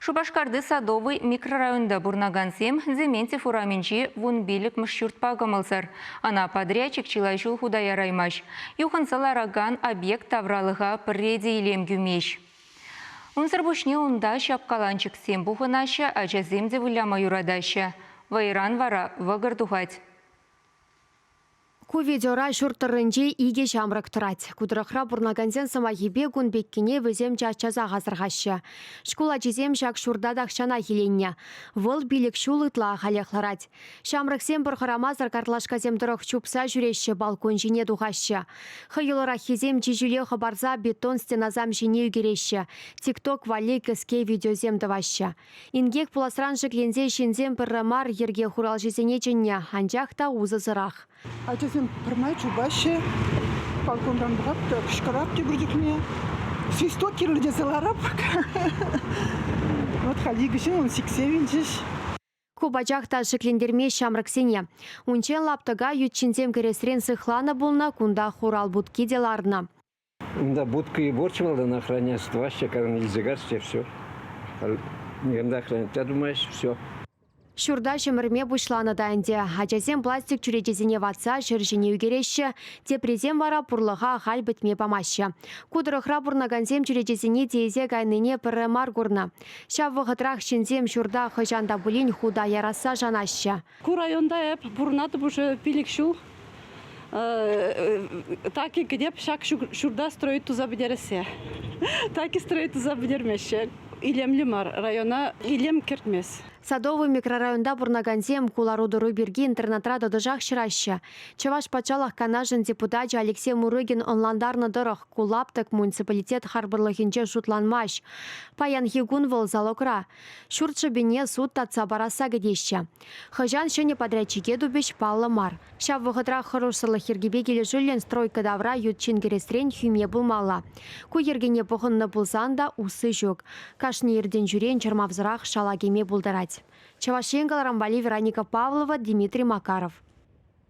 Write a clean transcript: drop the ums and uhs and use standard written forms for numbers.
Шупашкарти Садовый микрорайонта пурӑнакансем Дементьев урамӗнчи 15-мӗш ҫуртпа кӑмӑлсӑр. Ӑна подрядчик чылай ҫул хута яраймасть. Юхӑнса ларакан объект тавралӑха пӗрре те илем кӳмест. Унсӑр пуҫне унта ҫапкаланчӑксем пухӑнаҫҫӗ, ачасем те выляма юратаҫҫӗ. Вӑйӑран вара вӑкӑр тухать. Ку видеора ҫурт тӑрринче икӗ ҫамрӑк тӑрать. Ку тӑрӑхра пурӑнакансен сӑмахӗпе кун пеккине вӗсем час-часах асӑрхаҫҫӗ. Шкул ачисем ҫак ҫурта тахҫанах иленнӗ. Вӑл 5 ҫул ытла ахалех ларать. Ҫамрӑксем пӗр хӑрамасӑр картлашкасем тӑрӑх чупса ҫӳреҫҫӗ, балкон ҫине тухаҫҫӗ. Хӑюллӑраххисем чи ҫӳле хӑпарса бетон стенасем ҫине ӳкереҫҫӗ, ТикТок валли кӗске видеосем тӑваҫҫӗ. Инкек пуласран шикленсе ҫынсем пӗрре мар йӗрке хуралҫисене чӗннӗ, анчах та усӑсӑрах. Ачасем пӗрмай чупаҫҫӗ, балконран пӑхап та кӑшкӑрап тепӗр чухне. Свисток кирлӗ тесе ларап. Вот халь икӗ ҫын ун сиксе вилчӗҫ. Ку пачах та шиклентермест ҫамрӑксене. Унччен лаптӑка ют ҫынсем кӗресрен сыхланӑ пулнӑ, кунта хурал будки те ларнӑ. Унта будка и борщ малтан охраняться тӑваҫҫӗ, кайран илсе каҫҫӗ, все. Никам та охранять та тумасть, все. Ҫурта ҫӗмӗрме пуҫланӑ та ӗнтӗ. Ачасем пластик чӳречесене ватса ҫӗр ҫине ӳкереҫҫӗ, теприсем вара пурлӑха халь пӗтме памаҫҫӗ. Ку тӑрӑхра пурӑнакансем чӳречесене тиесе кайнине пӗрре мар курнӑ. Ҫав вӑхӑтрах ҫынсем ҫурта хӑҫан та пулин хута ярасса шанаҫҫӗ. Ку районта эп пурӑнатӑп уже 5 ҫул. Так и кӗтеп ҫак ҫурта строить туса пӗтерессе. Так и строить туса пӗтермеҫҫӗ. Илемлӗ мар района илем кӗртмест. Садовый микрорайонта пурӑнакансем ку лару-тӑру пирки интернетра тӑтӑшах ҫыраҫҫӗ. Чӑваш Патшалӑх Канашӗн депутачӗ Алексей Мурыгин ӑнлантарнӑ тӑрӑх, ку лаптӑк муниципалитет харпӑрлӑхӗнче шутланмасть. Паянхи кун вӑл залогра. Ҫурт шӑпине суд татса парасса кӗтеҫҫӗ. Хӑҫан ҫӗнӗ подрядчике тупӗҫ, паллӑ мар. Ҫав вӑхӑтрах хӑрушсӑрлӑх йӗркипе килӗшӳллӗн стройка тавра ют ҫын кӗресрен хӳме пулмалла. Ку йӗркене пӑхӑннӑ пулсан та усси ҫук. Кашни иртен-ҫӳрен чӑрмавсӑрах шала кӗме пултарать. Чӑваш Ен кӑларӑмпа Вероника Павлова, Дмитрий Макаров.